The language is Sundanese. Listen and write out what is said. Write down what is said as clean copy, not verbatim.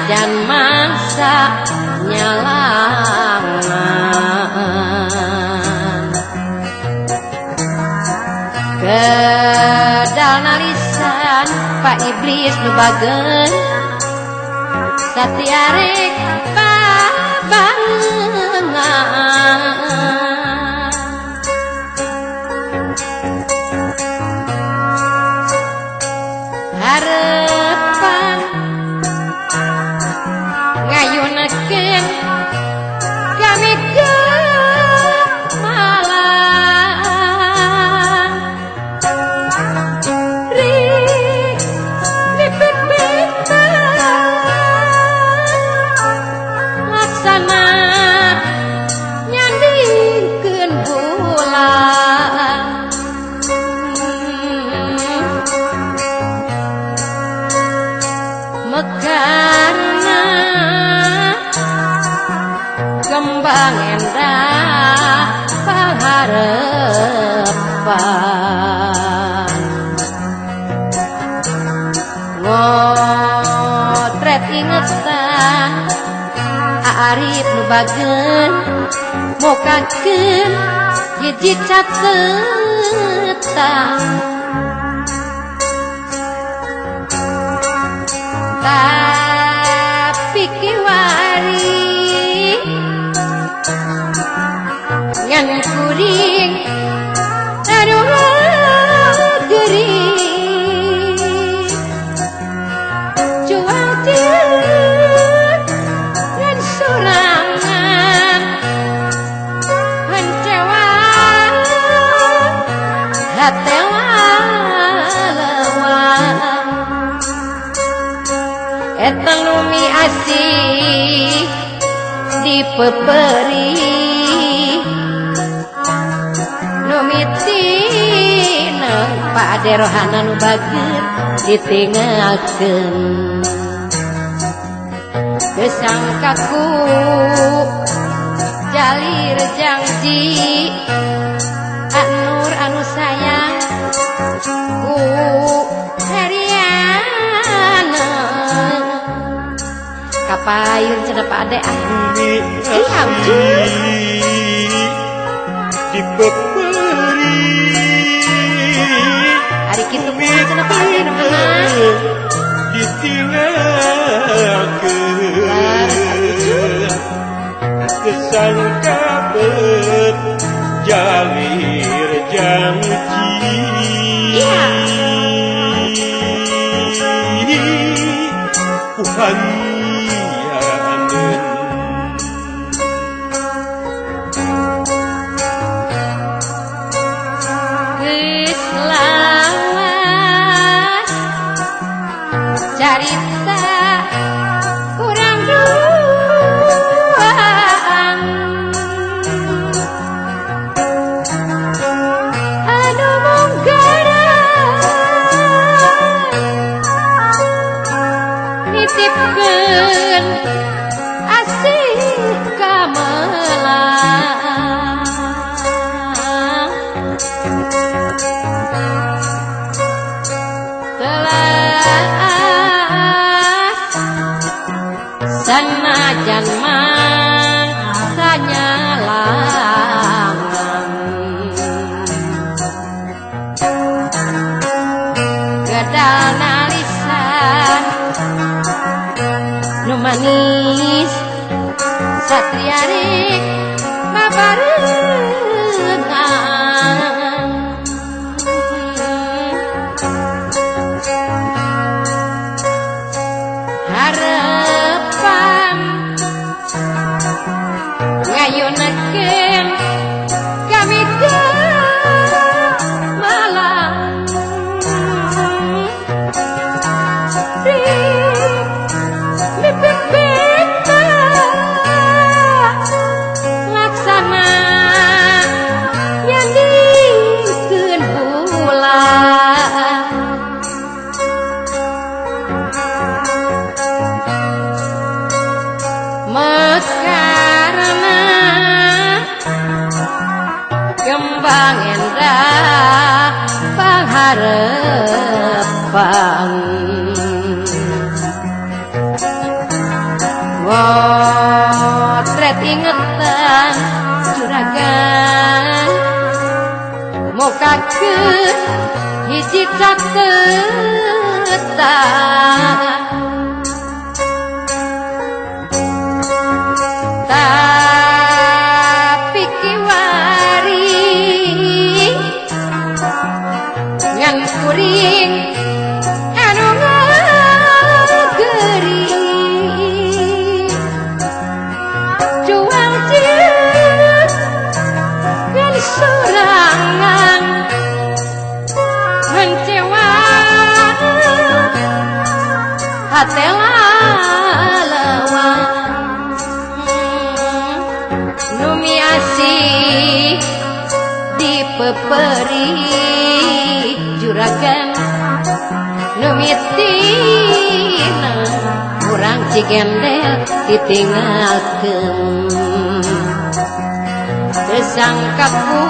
Sanajan mangsa nyalangan kedal nalisan Pak Iblis nu bageun satiarek babangan harepan ngayunakeun kami ke Malang rik dipit-pitan laksana nyandingkeun bulan mekarna kembang endah pangharepan ngotret ingetan Arif nu bageun mokakeun hiji catetan tapi kiwari ngan kuring anu geuring cuang tieun ngan sorangan hancewa hate lalawang eta lumi asih dipeperi numitina Pak Rohana nu bager ditinggalkeun kesangkaku jalir janji Anur anu sayang ku Heriana kapayun cenah Pak Ade ah iya dipeperi hari kitu kumaha cenah Pak Ade rohana ditinggalkeun kesangka bet jalir janji iya ku hanianeun geus lawas carita kurang duaan anu munggara nitipkeun urang juragan mukakeun hiji catetan tapi kiwari ngan kuring anu ngageri jual jeung ngan sorangan ngecewa hate lalawa nu miasih dipeperi juragan nu mitina urang Cigendel ditinggalkeun. Teu sangka ku